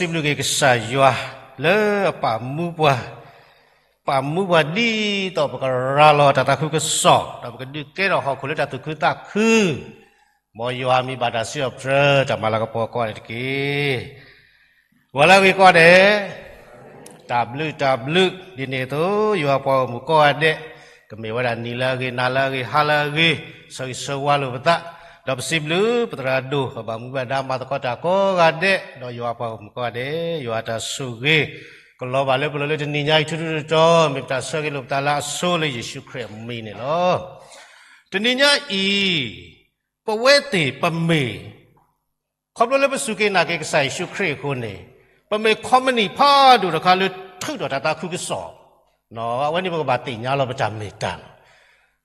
စံးဘျုးက့ၤကစၢ်ယွၤလၢအပာ်မူပှၤ, ပာ်မူပှၤဒ်သိးပကရၤလီၤတၢ်သးခုကစီၣ်, ဒီးပကဒုးကဲထီၣ်ဟီၣ်ခိၣ်လၢတၢ်သူၣ်ခုသးခု, မ်ယွၤမံၤဘၣ်တၢ်စံးထီၣ်ပတြၢၤ တၢ်မၤလၤကပီၤကိးဂၤဒဲးတက့ၢ်. ဂီၤလၢအဂ့ၤကိးဂၤဒဲး, တၢ်ဘျုးတၢ်ဘျုး, ဒ်န့ၣ်အသိး ယွၤပှၤဂီၢ်မုၢ်ကိးဂၤဒဲး, ကမ့ၢ်ဝဲဒၣ်နံၤလၢအဂ့ၤ နၤလၢအဂ့ၤ ဟါလၢအဂ့ၤ, ဆၢဂ့ၤဆၢဝါလိာ်ပသး, ဒီးပစံးဘျုးပသရၣ်ဒိၣ် ပဘၣ်မူဘၣ်ဒါမၤသကိးတၢ်ကိးဂၤဒဲး, ဒီးယွၤပှၤဂီၢ်မုၢ်ကိးဂၤဒဲး ယွၤတၢ်ဆိၣ်ဂ့ၤ ကလီၤဘၣ်လၢပလိၤလၢတနံၤညါအံၤ ထူထူတီတီ, မ့ၢ်ပတၢ်ဆၢဂ့ၤလိာ်ပသးလၢအဆိလၢယ့ၣ်ၡူးခရံာ်အမံၤန့ၣ်လီၤ. တနံၤညါအံၤ, ပဝဲသ့ၣ်ပမ့ၢ် ခီဖျိလၢပစူၢ်က့ၤနာ်က့ၤကစၢ်ယ့ၣ်ၡူးခရံာ်အဃိန့ၣ်, ပမ့ၢ် company ဖးဒိၣ်တခါလၢထုးထီၣ်တၢ်သးခုကစီၣ်, အဝဲန့ၣ်ပကဘၣ်သ့ၣ်ညါလီၤပတၢ်မ့ၢ်တၢ်န့ၣ်,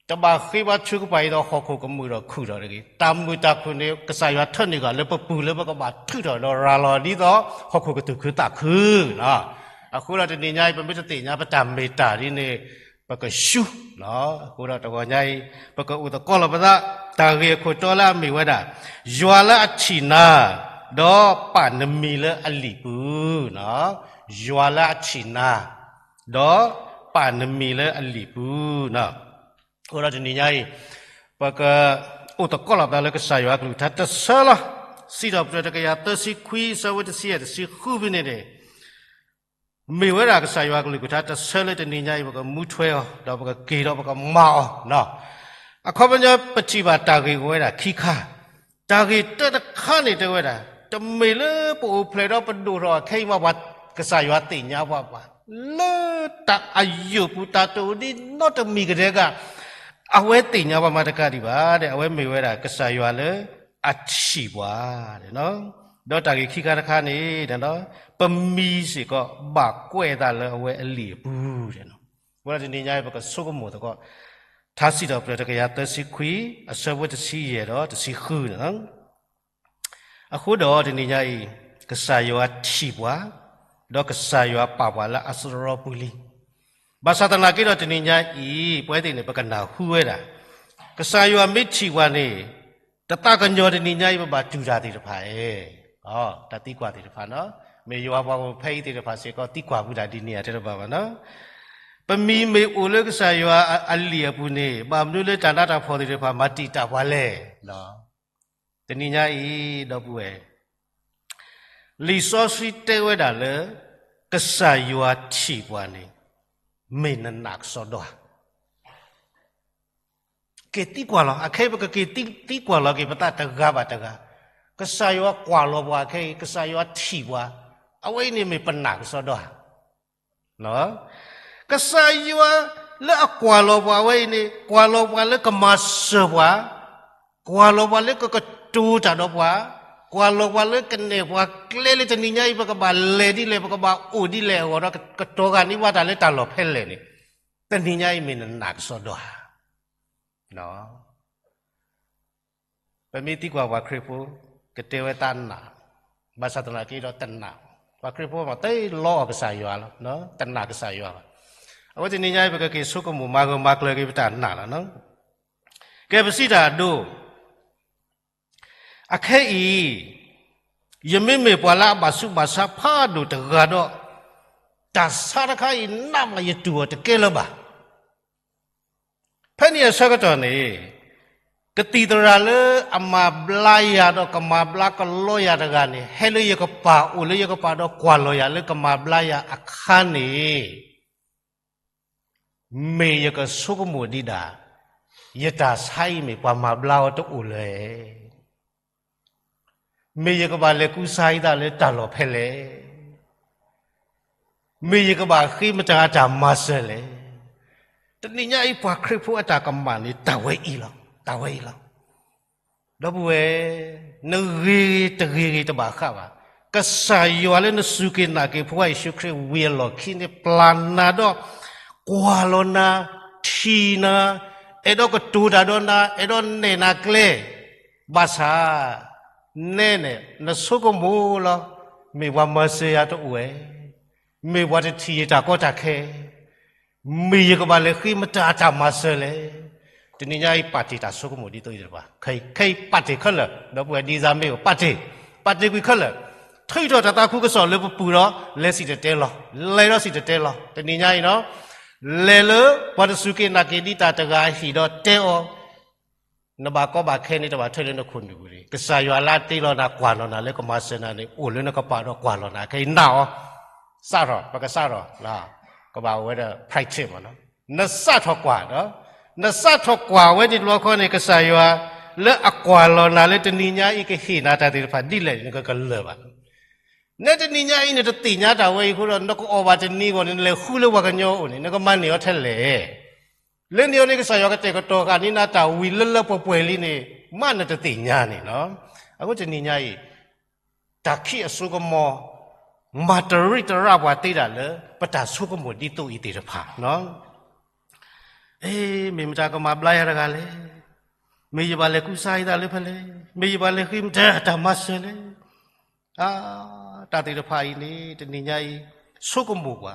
တဘၣ်ဃ့ဘါထုကဖၣ်အံၤဒီးဟီၣ်ခိၣ်ကမုာ်ဒီးခုၣ်ထီၣ်တဂ့ၤ. တၢ်မုာ်တၢ်ခုၣ်န့ၣ် ကစၢ်ယွၤထၢနုာ်က့ၤလၢပပူၤလၢပကဘၣ်ထုးထီၣ်ဒီးရၤလီၤဒ်သိး ဟီၣ်ခိၣ်ကသူၣ်ခုသးခုလီၤ. အဃိဒီးတနံၤညါအံၤ ပမ့ၢ်တသ့ၣ်ညါပတၢ်မ့ၢ်တၢ်ဒ်န့ၣ် ပကဆူၣ်လီၤ. အဃိဒီးတဂီၤညါအံၤ ပကအိၣ်သကိးလီၤပသး တၢ်ဂ့ၢ်အခိၣ်တီလၢအမ့ၢ်ဝဲဒၣ်, ယွၤလၢအထံၣ်နၤ, ဒီးပာ်နမံၤလၢအလံာ်ပူၤ, ယွၤလၢအထံၣ်နၤ, ဒီးပာ်နမံၤလၢအလံာ်ပူၤ. အဃိဒီးတနံၤညါအံၤ ပကအိၣ်သကိးလီၤပသးလၢကစၢ်ယွၤအကလုၢ်ကထါတဆၢလီၤ. စံးထီၣ်ပတြၢၤတကယၤသၢဆံခွံ အဆၢဖိတဆံယဲၢ် တဆံဃုဖဲန့ၣ်န့ၣ် မ့ၢ်ဝဲဒၣ်ကစၢ်ယွၤအကလုၢ်ကထါတဆၢလၢတနံၤညါအံၤ ပကမူထွဲအီၤ ဒီးပကက့ၤဒီးပကမၤအီၤလီၤ. အခီပညီ ပထံၣ်ဘၣ်တၢ်ဂ့ၢ်အိၣ်ဝဲဒၣ်ခံခါ, တၢ်ဂ့ၢ်တၢတခါန့ၣ်တဲဝဲဒၣ်, တမ့ၢ်လၢပအိၣ်ဖျဲၣ်ဒီးပဒိၣ်ထီၣ်အခဲအံၤမး ပှၤကစၢ်ယွၤသ့ၣ်ညါပှၤဘၣ်, လၢတၢ်အယိာ်ပူၤ တၢ်တအိၣ်ဒံးနီတမံၤကတည်းက အဝဲသ့ၣ်ညါပှၤမၤတကးဒံးဘၣ်, အဝဲမ့ၢ်ဝဲဒၣ်ကစၢ်ယွၤလၢအထံၣ်ပှၤ, ဒီးတၢ်ဂ့ၢ်ခံခါတခါန့ၣ် ပမံၤစ့ၢ်ကီး ဘၣ်ကွဲးအသးလၢအဝဲအလံာ်အပူၤ, အဃိဒီးတနံၤညါအံၤ ပကဆိကမိၣ်သကိး ထါစံးထီၣ်ပတြၢၤတကယၤသၢဆံခွံ အဆၢဖိတဆံယဲၢ်ဒီးတဆံဃုန့ၣ်လီၤ. အဃိဒီးတနံၤညါအံၤ ကစၢ်ယွၤထံၣ်ပှၤ, ဒီးကစၢ်ယွၤပာ်ပှၤလၢအစရီပူၤလံ. ဘၣ်ဆၣ်သနာ်က့ဒီးတနံၤညါအံၤ ပဝဲသ့ၣ်န့ၣ် ပကနၢ်ဟူဝဲဒၣ်, ကစၢ်ယွၤမ့ၢ်ထံၣ်ပှၤန့ၣ် တသးကညီၤတနံၤညါအံၤ ပဘၣ်တူၢ်တၢ်သ့ၣ်တဖၣ်, တၢ်သံကွၢ်သ့ၣ်တဖၣ်န့ၣ်, မ့ၢ်ယွၤပှၤဂီၢ်မုၢ်ဖဲအံၤသ့ၣ်တဖၣ်စ့ၢ်ကီး သံကွၢ်ဃုာ်တၢ်ဒ်န့ၣ်ဧါ တဲတဘၣ်ဘၣ်န့ၣ်, ပမံၤမ့ၢ်အိၣ်လၢကစၢ်ယွၤအလံာ်အပူၤန့ၣ် ဘၣ်မနုၤလၢတၢ်နးတၢ်ဖှီၣ်သ့ၣ်တဖၣ် မၤတံာ်တာ်ပှၤလဲၣ်. တနံၤညါအံၤ ဒီပုၢ်ဝဲၢ်, လံာ်စီဆှံတဲဝဲဒၣ်လၢ ကစၢ်ယွၤထံၣ်ပှၤန့ၣ် မ့ၢ်နနာ်ကစီဒီဧါ. က့ၤသံကွၢ်လီၤ, အခဲအံၤပကက့ၤသံကွၢ်လီၤက့ၤပသးတဂၤဘၣ်တဂၤ, ကစၢ်ယွၤကွၢ်လီၤပှၤအခဲအံၤ ကစၢ်ယွၤထံၣ်ပှၤ, အဝဲအံၤန့ၣ်မ့ၢ်ပနာ်ကစီဒီဧါ. ကစၢ်ယွၤလၢအကွၢ်လီၤပှၤအဝဲအံၤန့ၣ် ကွၢ်လီၤပှၤလၢကမၤစၢၤပှၤ, ကွၢ်လီၤပှၤလၢကကတိၤတၢ်ဒီးပှၤ, ကွၢ်လီၤပှၤလၢကနဲၣ်ပှၤကျဲလၢတနံၤညါအံၤ ပကဘၣ်လဲၤဒ်လဲၣ် ပကဘၣ်အိၣ်ဒ်လဲၣ်အဂီၢ်ဒီး ကတီၤဂၤန့ၢ်ဘၣ်တၢ်လၢတၢ်လီၢ်ဖဲလဲၣ်န့ၣ်, တနံၤညါအံၤမ့ၢ်နနာ်ကစီဒီဧါ. ပမ့ၢ်သံကွၢ်ပှၤခရံာ်ဖိ ကတဲဝဲသးနာ်, ဘၣ်ဆၣ်သနာ်က့ဒီးတနာ်, ပှၤခရံာ်ဖိမ့ၢ်သ့လီအီၤကစၢ်ယွၤလီၤ, တနာ်ကစၢ်ယွၤဘၣ်. အဝဲတနံၤညါအံၤ ပကက့ၤဆိကမိၣ်မၤဂၢၢ်မၤကျၢၤက့ၤပတၢ်နာ်လီၤ. ကဲပစံးတၢ်အဒိ အခဲအံၤ ယမ့မ့ၢ်ပှၤလၢအဘၣ်ဆူးဘၣ်ဆါဖးဒိၣ်တဂၤဒီး တၢ်ဆါတခါအံၤနးမးယတူၢ်အီၤတကဲလၢၤဘၣ်. ဖဲန့ၣ်အဆၢကတီၢ်န့ၣ် ကသံၣ်သရၣ်လၢအမၤဘျါယၤဒီးကမၤဘျါကလီယၤတဂၤန့ၣ် ဟဲလၢယကပၤအိၣ်လၢယကပၤဒီးကွၢ်လီၤယၤလၢကမၤဘျါယၤအခါန့ၣ် မ့ၢ်ယကဆိကမိၣ်ဒံးဒၣ် ယတၢ်ဆါအံၤမ့ၢ်ပှၤမၤဘျါအီၤတအိၣ်လၢၤ, မ့ၢ်ယကဘၣ်လဲၤကူစါအံသးလၢတၢ်လီၢ်ဖဲလဲၣ်, မ့ၢ်ယကဘၣ်ဃ့မတၤအတၢ်မၤစၢၤလဲၣ်. တနံၤညါအံၤပှၤခရံာ်ဖိအတၢ်ကမၣ်န့ၣ် တၢ်ဝဲအံၤလီၤ, တၢ်ဝဲအံၤလီၤ. ဒီပုၢ်ဝဲၢ်, နဂ့ၤဂ့ၤတဂ့ၤဂ့ၤတဘၣ်ဃးဘၣ်. ကစၢ်ယွၤလၢနစူၢ်က့ၤနာ်က့ၤဖိခွါယ့ၣ်ၡူးခရံာ်ဝံၤအလီၢ်ခံန့ၣ် ပျၢ်နၤဒီး ကွၢ်လီၤနၤ, ထံၣ်နၤ, အဲၣ်ဒိးကတိၤတၢ်ဒီးနၤ, အဲၣ်ဒိးနဲၣ်နၤကျဲ, ဘၣ်ဆၣ် နဲန့ၣ် နဆိကမိၣ်လီၤ, မ့ၢ်ပှၤမၤစၢၤယၤတအိၣ်ဧါ, မ့ၢ်ပှၤတထံၣ်ယတၢ်ကီတၢ်ခဲ မ့ၢ်ယကဘၣ်လဲၤဃ့မတၤအတၢ်မၤစၢၤလဲၣ်. တနံၤညါအံၤပာ်တ့ၢ်တၢ်ဆိကမိၣ်ဒ်သိးအံၤတဖၣ်, ခဲအံၤပာ်တ့ၢ်ခဲလၢာ်, ဒီပုၢ်ဝဲၢ်ဒ်စၢ်မ့ၢ်အိၣ် ပာ်တ့ၢ်, ပာ်တ့ၢ်ကွံာ်ခဲလၢာ်. ထုးထီၣ်တၢ်သးခုကစီၣ်လၢပပူၤဒီး လဲၤစံၣ်တဲၤတဲလီၤ, လဲၤဒီးစံၣ်တဲၤတဲလီၤ. တနံၤညါအံၤနီၤ, လဲၤလၢပှၤတစူၢ်က့ၤနာ်က့ၤဒံးတၢ်တဂၤအဟံၣ်ဒီးတဲအီၤ, နဘၣ်ကီဘၣ်ခဲန့ၣ် တဘၣ်ထွဲလၢနခိၣ်နူာ်ပူၤန့ၣ်, ကစၢ်ယွၤလၢအတ့လီၤနၤ ကွၢ်လီၤနၤလၢကမၤစၢၤနၤန့ၣ် အိၣ်လၢနကပၤဒီးကွၢ်လီၤနၤခဲအံၤ နာ်အီၤ, စးထီၣ် ပကစးထီၣ်, ကဘၣ်အိၣ်ဝဲဒီး practice မ့ၢ်နီၤ, နစးထီၣ်ကွၢ်ဒီး နစးထီၣ်ကွၢ်ဝဲန့ၣ်တဘျီဃီန့ၣ် ကစၢ်ယွၤလၢအကွၢ်လီၤနၤလၢတနံၤညါအံၤ ကဟ့ၣ်နၤတၢ်သ့ၣ်တဖၣ်ဒ်လဲၣ်န့ၣ် နကကလၢၤဘၣ်. နဲတနံၤညါအံၤ နတသ့ၣ်ညါတၢ်ဝဲအံၤအဃိဒီး နကအီၣ်ဘၣ်တနံၤအဂီၢ်န့ၣ် နလဲၤဃုလၢပှၤကညီအအိၣ်န့ၣ် နကမၤန့ၢ်အီၤထဲလဲၣ်. လၢန့ၣ်အီၤန့ၣ် ကစၢ်ယွၤကတဲာ်ကတီၤဃာ်န့ၢ်နၤတၢ်ဝံၤလၢလၢပှဲၤပှဲၤလံန့ၣ် မ့ၢ်နတသ့ၣ်ညါန့ၣ်လီၤ. အဃိတနံၤညါအံၤ တၢ်ခံးအစိကမီၤ မၤတရံးတရၣ်ပှၤသ့ဒၣ်လၢ ပတၢ်ဆိကမိၣ်ဒ်သိးအံၤသ့ၣ်တဖၣ်, အ့ မ့ၢ်မတၤကမၤဘျါယၤတဂၤလဲၣ်, မ့ၢ်ယဘၣ်လဲၤကူစါယသးလၢဖဲလဲၣ်, မ့ၢ်ယဘၣ်လဲၤဃ့မတၤတၢ်မၤစၢၤလဲၣ်. အါ, တၢ်သ့ၣ်တဖၣ်အံၤန့ၣ် တနံၤညါအံၤ ဆိကမိၣ်ပှၤ,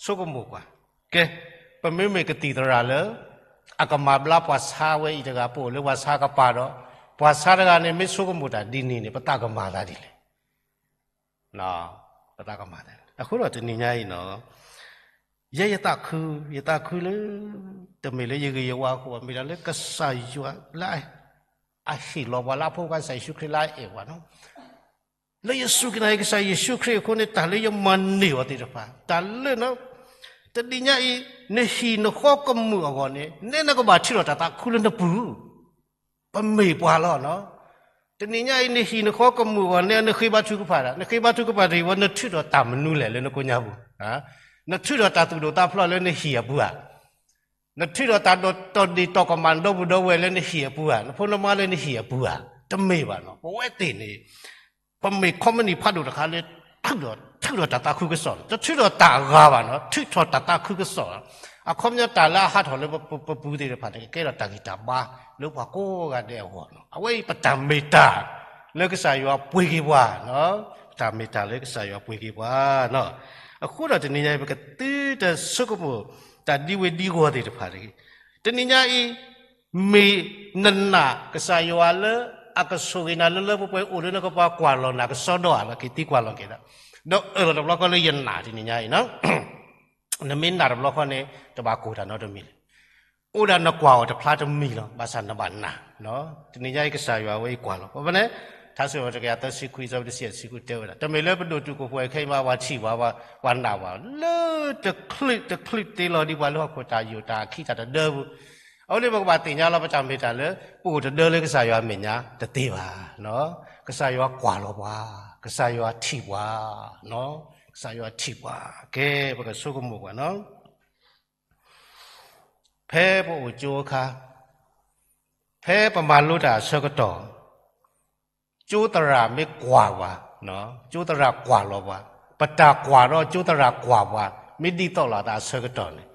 ဆိကမိၣ်ပှၤ, ကဲ, ပမ့မ့ၢ်ကသံၣ်သရၣ်လၢ အကမၤဘျါပှၤဆါဝဲအံၤတဂၤ ပအိၣ်လၢပှၤဆါကပၤဒီး ပှၤဆါတဂၤန့ၣ် မ့ၢ်ဆိကမိၣ်တၢ်ဒ်န့ၣ်န့ၣ် ပသးကမၤသးဒ်လဲၣ်. ပသးကမၤသးဒ်လဲၣ်. အဃိဒီးတနံၤညါအံၤနီၤ ယဲယသးခု, ယသးခုလၢ တမ့ၢ်လၢယဂ့ၤယဝါအဃိဘၣ်, မ့ၢ်ဒၣ်လၢကစၢ်ယွၤလၢ အဟ့ၣ်လီၤပှၤလၢအဖိခွါကစၢ်ယ့ၣ်ၡူးခရံာ်လၢအအဲၣ်ပှၤနီၤ, လၢယစူၢ်က့ၤနာ်က့ၤကစၢ်ယ့ၣ်ၡူးခရံာ်အဃိန့ၣ် တၢ်လၢယမၤန့ၢ်အီၤသ့ၣ်တဖၣ် တၢ်လၢ တနံၤညါအံၤ နဟံၣ်နဃီကမုာ်အဂီၢ်န့ၣ် နဲနကဘၣ်ထုးထီၣ်တၢ်သးခုလၢနပူၤ ပမ့ၢ်ပှၤလီၤ. တနံၤညါအံၤ နဟံၣ်နဃီကမုာ်အဂီၢ်န့ၣ် နဃ့ဘါထုကဖၣ်ဒၣ်, နဃ့ဘါထုကဖၣ်တ့ၢ်ဝဲ နထုးထီၣ်တၢ်မနုၤလဲၣ်လၢနကိညါပူၤ, နထုးထီၣ်တၢ်သူၣ်ဒိၣ်သးဖျိးလၢနဟံၣ်အပူၤဧါ, နထုးထီၣ်တၢ်ဒီးတီၢ်ဒ့ၣ်တီၢ်ကမၣ်ဒီပုၢ်ဒီဝဲၢ်လၢနဟံၣ်အပူၤဧါ, နဖိနမါလၢနဟံၣ်အပူၤဧါ, တမ့ၢ်ဘၣ်နီၤ. ပဝဲသ့ၣ်န့ၣ် ပမ့ၢ်ခီပနံၣ်ဖးဒိၣ်တခါလၢ ထုးထီၣ်တၢ်သးခုကစီၣ်န့ၣ် တထုးထီၣ်တၢ်အဂၤဘၣ်နီၤ, ထုးထီၣ်တၢ်သးခုကစီၣ်လီၤ. အခီပညီတၢ်လၢအဟးထီၣ်လၢပပူၤသ့ၣ်တဖၣ်န့ၣ် ကကဲထီၣ်တၢ်ဂံၢ်တၢ်ဘါလၢပှၤကိးဂၤဒဲးအဂီၢ်နီၤ. အဝဲအံၤပတၢ်မ့ၢ်တၢ်လၢကစၢ်ယွၤပှ့ၤက့ၤပှၤ, ပတၢ်မ့ၢ်တၢ်လၢကစၢ်ယွၤပှ့ၤက့ၤပှၤနီၤ. အဃိဒီးတနံၤညါအံၤ ပကသုတဆိကမိၣ် တၢ်ဒ်ဝဲဒ်အဂီၢ်သ့ၣ်တဖၣ်တဂ့ၤ. တနံၤညါအံၤ မ့ၢ်နနာ်ကစၢ်ယွၤလၢ အကဆိၣ်ဂ့ၤနၤလၢလၢပှဲၤပှဲၤ အိၣ်လၢနကပၤ ကွၢ်လီၤနၤကစီဒီဧါလီၤက့ၤသံကွၢ်လီၤက့ၤသး, ဒီးအၢၣ်လီၤတဘျီဃီလၢယနာ်တနံၤညါအံၤနီၤ, နမ့ၢ်နာ်တဘျီဃီန့ၣ် တဘၣ်ကိၢ်တၢ်နီတမံၤလဲၣ်. အိၣ်ဒၣ်နကွၢ်အီၤတဖျါတမံၤလီၤ, ဘၣ်ဆၣ်နဘၣ်နာ်, တနံၤညါအံၤကစၢ်ယွၤဝဲအံၤကွၢ်လီၤပှၤဖဲန့ၣ်, ထါစံးထီၣ်ပတြၢၤတကယၤသၢဆံခွံ အဆၢဖိတဆံယဲၢ်ဆံဃုတဲဝဲဒၣ်, တမ့ၢ်လၢပဒိၣ်တုာ်ခိၣ်ပှဲၤခဲအံၤမး ပှၤထံၣ်ပှၤ, ပှၤနာ်ပှၤ, လၢတချုးတချုးတ့လီၤဒံးပှၤလၢဟီၣ်ခိၣ်တၢ်ယိာ်တၢ်အခံတၢ်တဒၢပူၤ, အဝဲန့ၣ်ပကဘၣ်သ့ၣ်ညါလီၤ ပတၢ်မ့ၢ်တၢ်လၢ ပအိၣ်တဒၢလၢကစၢ်ယွၤအမဲာ်ညါတသ့ဘၣ်. ကစၢ်ယွၤကွၢ်လီၤပှၤ, ကစၢ်ယွၤထံၣ်ပှၤ, ကစၢ်ယွၤထံၣ်ပှၤ, ကဲ ပကဆိကမိၣ်ပှၤနီၤ. ဖဲပအိၣ်ကၠိအခါ, ဖဲပမၤလိတၢ်အဆၢကတီၢ်, ကၠိသရၣ်မ့ၢ်ကွၢ်ပှၤ, ကၠိသရၣ်ကွၢ်လီၤပှၤ, ပတၢ်ကွၢ်ဒီးကၠိသရၣ်ကွၢ်ပှၤ မ့ၢ်ဒ်သိးလိာ်သးအဆၢကတီၢ်န့ၣ်,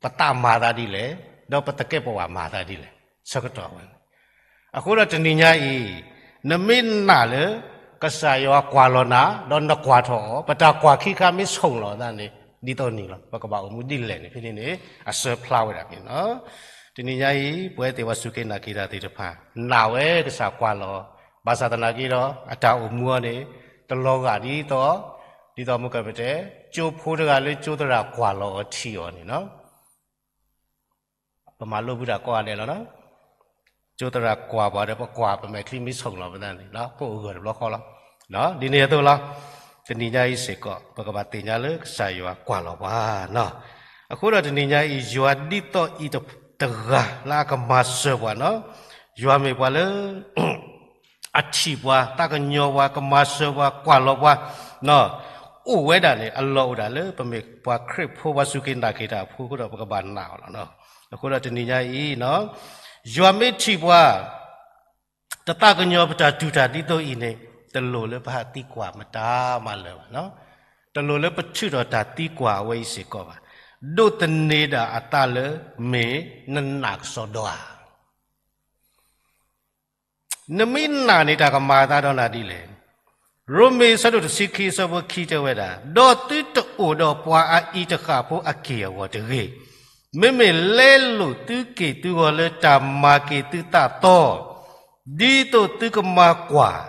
ပသးမၤသးဒ်လဲၣ်, ဒီးပသကဲးပဝးမၤသးဒ်လဲၣ်, ဆၢကတီၢ်ဝဲန့ၣ်. အဃိဒီးတနံၤညါအံၤ, နမ့ၢ်နာ်လၢ ကစၢ်ယွၤကွၢ်လီၤနၤ, ဒီးနကွၢ်ထီၣ်အီၤ, ပတၢ်ကွၢ်ခံခါမ့ၢ်ဆိၣ်လီၤသးန့ၣ် ဒ်သိးနံၤလီၤ, ပကဘၣ်အိၣ်မူဒ်လဲၣ်န့ၣ် ဖဲန့ၣ်န့ၣ် အစၢဖျါဝဲဒၣ်န့ၣ်လီၤ. တနံၤညါအံၤ ပဝဲသ့ၣ်ပှၤစူၢ်က့ၤနာ်က့ၤတၢ်သ့ၣ်တဖၣ် နာ်ဝဲကစၢ်ကွၢ်လီၤ, ဘၣ်ဆၣ်သနာ်က့ဒီး အတၢ်အိၣ်မူအီၤန့ၣ် တလီၤဂာ်ဒ်သိး, ဒ်သိးမုၢ်ကပတဲ ကၠိဖိတဂၤလၢကၠိသရၣ်ကွၢ်လီၤအီၤထံအီၤန့ၣ်လီၤ. ပမၤလိပူၤတၢ်ကိးဂၤဒဲးလီၤ. ကၠိသရၣ်ကွၢ်ပှၤဒီး ပကွၢ်ပမဲာ်ချံမ့ၢ်ဆိၣ်လီၤပသးန့ၣ်လီၤ, ပအိၣ်ဂၢၢ်တဘျီဃီလီၤ. ဒ်န့ၣ်အသိးလီၤ. တနံၤညါအံၤစ့ၢ်ကီး ပကဘၣ်သ့ၣ်ညါလၢကစၢ်ယွၤကွၢ်လီၤပှၤနီၤ. အဃိဒီးတနံၤညါအံၤ ယွၤဒ်သိးအံၤတဂၤလၢအကမၤစၢၤပှၤနီၤ. ယွၤမ့ၢ်ပှၤလၢ အထံၣ်ပှၤ, သးကညီၤပှၤ, ကမၤစၢၤပှၤ, ကွၢ်လီၤပှၤ, အိၣ်ဝဲဒၣ်န့ၣ် အလီၢ်အိၣ်ဒၣ်လၢ ပမ့ၢ်ပှၤခရံာ်ဖိပှၤစူၢ်က့ၤနာ်က့ၤတၢ်အဖိအဃိဒီး ပကဘၣ်နာ်အီၤလီၤ. အဃိဒီးတနံၤညါအံၤ, ယွၤမ့ၢ်ထံၣ်ပှၤ တသးကညီၤပတၢ်တူၢ်တၢ်ဒ်သိးအံၤန့ၣ်, တလိၣ်လၢပဟးသံကွၢ်မတၤမးလၢၤဘၣ်. တလိၣ်လၢပထုးထီၣ်တၢ်သံကွၢ်အဝဲအံၤစ့ၢ်ကီးဘၣ်. ဒိးသန့ၤဒၣ်အသးလၢ မ့ၢ်နနာ်ကစီဒီဧါ. နမ့ၢ်နာ်န့ၣ် တၢ်ကမၤအသးဒီးနၤဒ်လဲၣ်. ရိမ့ၤအဆၢဒိၣ်တဆံခံအဆၢဖိခံတဲဝဲဒၣ်, ဒီးသုတအိၣ်ဒီးပှၤအအံၤတဃၣ်ဖိအက့ၢ်အဂီၤတဂ့ၤ. မ့မ့ၢ်လဲလိာ်သုက့ၢ်သုဂီၤလၢတၢ်မၤက့ၤသုသးသီ, ဒ်သိးသုကမၤကွၢ်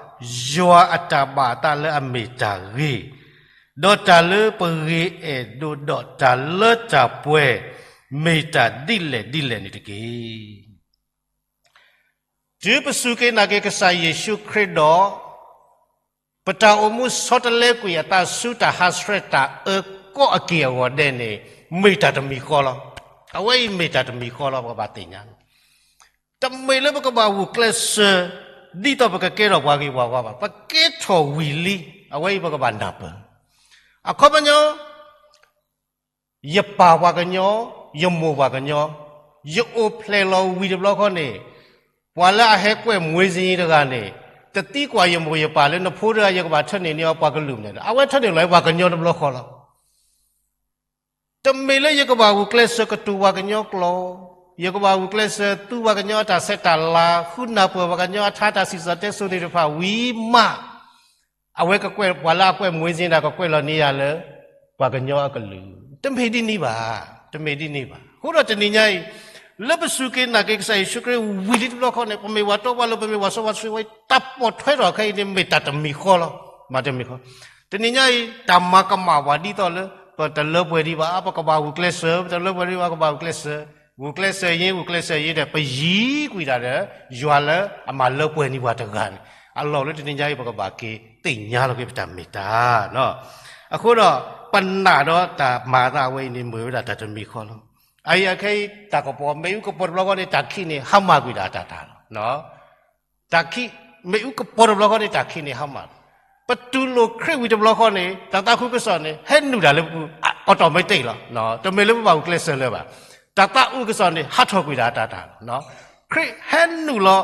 ယွၤအတၢ်ဘၣ်အသးလၢအမ့ၢ်တၢ်ဂ့ၤ, ဒီးတၢ်လၢပဂ့ၤအဲၣ်ဒိးဒီးတၢ်လၢတၢ်ပှဲၤ မ့ၢ်တၢ်ဒ်လဲၣ်ဒ်လဲၣ်န့ၣ်တက့ၢ်. တုၤပစူၢ်က့ၤနာ်က့ၤကစၢ်ယ့ၣ်ၡူးခရံာ်ဒီး ပတၢ်အိၣ်မူဆီတလဲကွံာ်အသးဆူတၢ်ဟးဆှဲးတၢ်အၢကိးအက့ၢ်အဂီၤဒဲးန့ၣ် မ့ၢ်တၢ်တမံၤဃီလီၤ. အဝဲအံၤမ့ၢ်တၢ်တမံၤဃီလီၤ ပကဘၣ်သ့ၣ်ညါလီၤ. တမ့ၢ်လၢပကဘၣ်ဂုာ်ကျဲးစၢး ဒ်သိးပကကဲထီၣ်ပှၤဂ့ၤပှၤဝါဘၣ်. ပကဲထီၣ်ဝံၤလံ အဝဲအံၤပကဘၣ်နၢ်ပၢၢ်. အခီပညီ ယပၢ်ပှၤကညီ, ယမိၢ်ပှၤကညီ, ယအိၣ်ဖျဲၣ်လီၤဝံၤတဘျီဃီန့ၣ်, ပှၤလၢအဟဲကွဲးမွေးစာရင်းတဂၤန့ၣ်, တသံကွၢ်ယမိၢ်ယပၢ်လၢနဖိတဂၤယကဘၣ်ထၢနုာ်န့ၢ်အီၤပှၤကလုာ်မနုၤလဲၣ်. အဝဲထၢနုာ်လီၤပှၤကညီတဘျီဃီလီၤ. တမ့ၢ်လၢယကဘၣ်ဂုာ်ကျဲးစၢးကတိၤပှၤကညီကျိာ်, ယကဘၣ်ဂုာ်ကျဲးစၢးသူပှၤကညီအတၢ်ဆဲးတၢ်လၤ, ဃုနၢ်ပၢၢ်ပှၤကညီအထါတၢ်စံၣ်စိၤတဲစိၤသ့ၣ်တဖၣ်ဝံၤမး အဝဲကကွဲး ပှၤလၢအကွဲးမွေးစာရင်းတဂၤကကွဲးလီၤန့ၢ်ယၤလၢ ပှၤကညီအကလုာ်. တမ့ၢ်ဒ်န့ၣ်ဘၣ်. တမ့ၢ်ဒ်န့ၣ်ဘၣ်. အဃိဒီးတနံၤညါအံၤ လၢပစူၢ်က့ၤနာ်က့ၤကစၢ်ယ့ၣ်ၡူးခရံာ်ဝံၤလံတဘျီဃီန့ၣ်, ပမ့ၢ်ပှၤတီပှၤလိၤ, ပမ့ၢ်ပှၤစီပှၤဆှံဝဲ, တၢ်ပိာ်ထွဲထီၣ်ခဲအံၤန့ၣ် မ့ၢ်တၢ်တမံၤဃီလီၤ. မ့ၢ်တမံၤဃီ. တနံၤညါအံၤ တၢ်မၤကမၣ်ပှၤဒ်သိးလၢ ပတလၢပှဲၤဒံးဘၣ်, ပကဘၣ်ဂုာ်ကျဲးစၢး, ပတလၢပှဲၤဒံးဘၣ် ပကဘၣ်ဂုာ်ကျဲးစၢး, ဂုာ်ကျဲးစၢးယံၤ ဂုာ်ကျဲးစၢးယံၤဒီး ပယံၤကွံာ်တၢ်ဒီး ယွၤလၢအမၤလၢပှဲၤန့ၢ်ပှၤတဂၤန့ၣ် အလီၢ်လၢတနံၤညါအံၤ ပကဘၣ်က့ၤသ့ၣ်ညါလီၤက့ၤပတၢ်မ့ၢ်တၢ်. အဃိဒီး ပနာ်ဒီးတၢ်မၤအသးဝဲအံၤန့ၣ် မ့ၢ်ဝဲဒၣ်တၢ်တမံၤဃီလီၤ. အအံၤအခဲအံၤ တၢ်ကပီၤ မ့ၣ်အူကပီၤတဘျီဃီန့ၣ် တၢ်ခံးန့ၣ် ဟါမၢ်ကွံာ်ဒၣ်တၢ်တၢ်လီၤ. တၢ်ခံး မ့ၣ်အူကပီၤတဘျီဃီန့ၣ် တၢ်ခံးန့ၣ်ဟါမၢ်လီၤ. ပတူၢ်လိာ်ခရံာ်ဝံၤတဘျီဃီန့ၣ် တၢ်သးခုကစီၣ်န့ၣ် ဟဲနုာ်ဒၣ်လၢပပူၤ automatic လီၤ. တမ့ၢ်လၢပဘၣ်ဂုာ်ကျဲးစၢးလၢၤဘၣ်. တၢ်သးအုးကစီၣ်န့ၣ် ဟးထီၣ်ကွံာ်ဒၣ်တၢ်တၢ်လီၤ. ခရံာ်ဟဲနုာ်လီၤ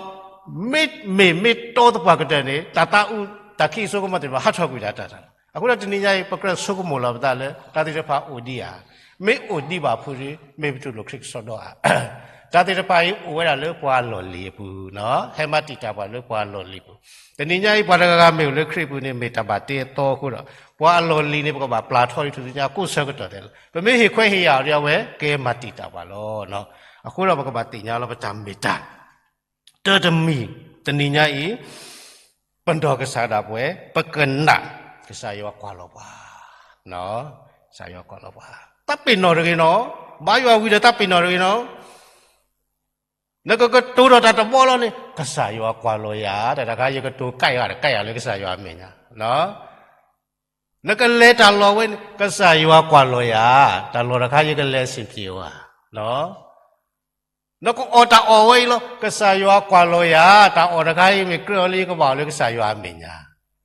မ့မ့ၢ်မ့ၢ်တီသပှၢ်ကတၢၢ်န့ၣ် တၢ်သးအုး တၢ်ခံးအစိကမီၤသ့ၣ်တဖၣ် ဟးထီၣ်ကွံာ်ဒၣ်တၢ်တၢ်လီၤ. အဃိဒီးတနံၤညါအံၤ ပကြၢးဆိကမိၣ်လီၤပသးလၢ တၢ်သ့ၣ်တဖၣ်အိၣ်ဒံးဧါ. မ့ၢ်အိၣ်ဒံးဘၣ်ဖုဒီး မ့ၢ်ပတူၢ်လိာ်ခရံာ်ကစီဒီဧါ. တၢ်သ့ၣ်တဖၣ်အံၤအိၣ်ဝဲဒၣ်လၢပှၤအလီၢ်လံၤအပူၤ, ဟဲမၤတံာ်တာ်ပှၤလၢပှၤအလီၢ်လံၤအပူၤ. တနံၤညါအံၤ ပှၤတဂၤဂၤမ့ၢ်အိၣ်လၢခရံာ်အပူၤန့ၣ် မ့ၢ်တၢ်ဘၣ်တ့အသီအဃိဒီး ပှၤအလီၢ်လံၤန့ၣ်ပကဘၣ်ပျၢ်ထီၣ်လံထူၣ်စုညါ ကိးဆၢကတီၢ်သဲးလီၤ. ပမ့ၢ်ဟ့ၣ်ခွဲးဟ့ၣ်ယာ်အီၤဒီး အဝဲကဲမၤတံာ်တာ်ပှၤလီၤ. အဃိဒီးပကဘၣ်သ့ၣ်ညါလီၤပတၢ်မ့ၢ်တၢ် တၢ်တမံၤ တနံၤညါအံၤ ပနီၢ်ကစၢ်ဒၣ်ပဝဲ ပကနၣ် ကစၢ်ယွၤကွၢ်လီၤပှၤ, ကစၢ်ယွၤကွၢ်လီၤပှၤ, သးပ့ၤနီၣ်တဂ့ၤနီၤ, ဘါယွၤဝံၤဒီးသးပ့ၤနီၣ်တဂ့ၤနီၤ, နကကတိၤထီၣ်တၢ်တဘီလီၤန့ၣ် ကစၢ်ယွၤကွၢ်လီၤယၤ, တၢ်တခါယကတိၤကဲယၤတကဲယၤလၢကစၢ်ယွၤအမဲာ်ညါ နကလဲၤတၢ်လီၢ်ဝဲန့ၣ် ကစၢ်ယွၤကွၢ်လီၤယၤ, တၢ်လီၢ်တခါယကလဲၤဆ့ၣ်ပျ့ၤဝဲ, နကအီၣ်တၢ်အီၣ်ဝဲအံၤလီၤ ကစၢ်ယွၤကွၢ်လီၤယၤ, တၢ်အီၣ်တခါအံၤမ့ၢ်ကြၢးအီၤလၢယကဘၣ်အီၣ်လၢကစၢ်ယွၤအမဲာ်ညါ,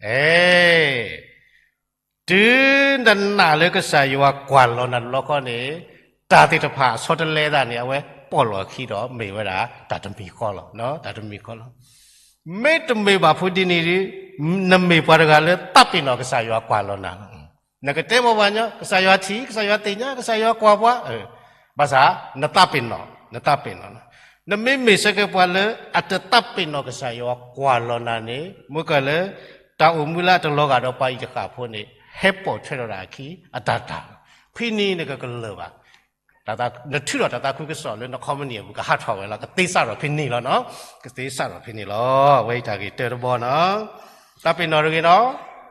အဲ တုၤနနာ်လၢကစၢ်ယွၤကွၢ်လီၤနၤတဘျီဃီန့ၣ် တၢ်သ့ၣ်တဖၣ်အဆီတလဲသးန့ၣ် အဝဲပိာ်လီၤအခံဒီးမ့ၢ်ဝဲဒၣ် တၢ်တမံၤဃီလီၤ, တၢ်တမံၤဃီလီၤ. မ့တမ့ၢ်ဘၣ်ဖုဒ်န့ၣ်ဒီး နမ့ၢ်ပှၤတဂၤလၢသးပ့ၤနီၣ်ကစၢ်ယွၤကွၢ်လီၤနၤလီၤ. နကတဲဘၣ်ပှၤကညီ ကစၢ်ယွၤထံၣ် ကစၢ်ယွၤသ့ၣ်ညါ ကစၢ်ယွၤကွၢ်ပှၤ, ဘၣ်ဆၣ် နသးပ့ၤနီၣ် နသးပ့ၤနီၣ်လီၤ. နမ့မ့ၢ်စ့ၢ်ကီးပှၤလၢအတသးပ့ၤနီၣ်ကစၢ်ယွၤကွၢ်လီၤနၤန့ၣ် မ့ၢ်ကလၢ တၢ်အိၣ်မူလၢအတလီၤဂာ်ဒီးပှၤအံၤတဃၣ်ဖိန့ၣ် ဟဲပိာ်ထွဲထီၣ်ဒၣ်အခံ အတၢ်တၢ်လီၤ. ဖဲန့ၣ်နကကလၢၤဘၣ် နထုးထီၣ်တၢ်သးခုကစီၣ်လၢနခီပနံၣ်အပူၤ ကဟးထီၣ်ဝဲလီၤ. ကသ့စးထီၣ်ဖဲန့ၣ်လီၤနီၤ, ကသ့စးထီၣ်ဖဲန့ၣ်လီၤ. အဝဲအံၤတၢ်ဂ့ၢ်တၢတဘီနီၤ,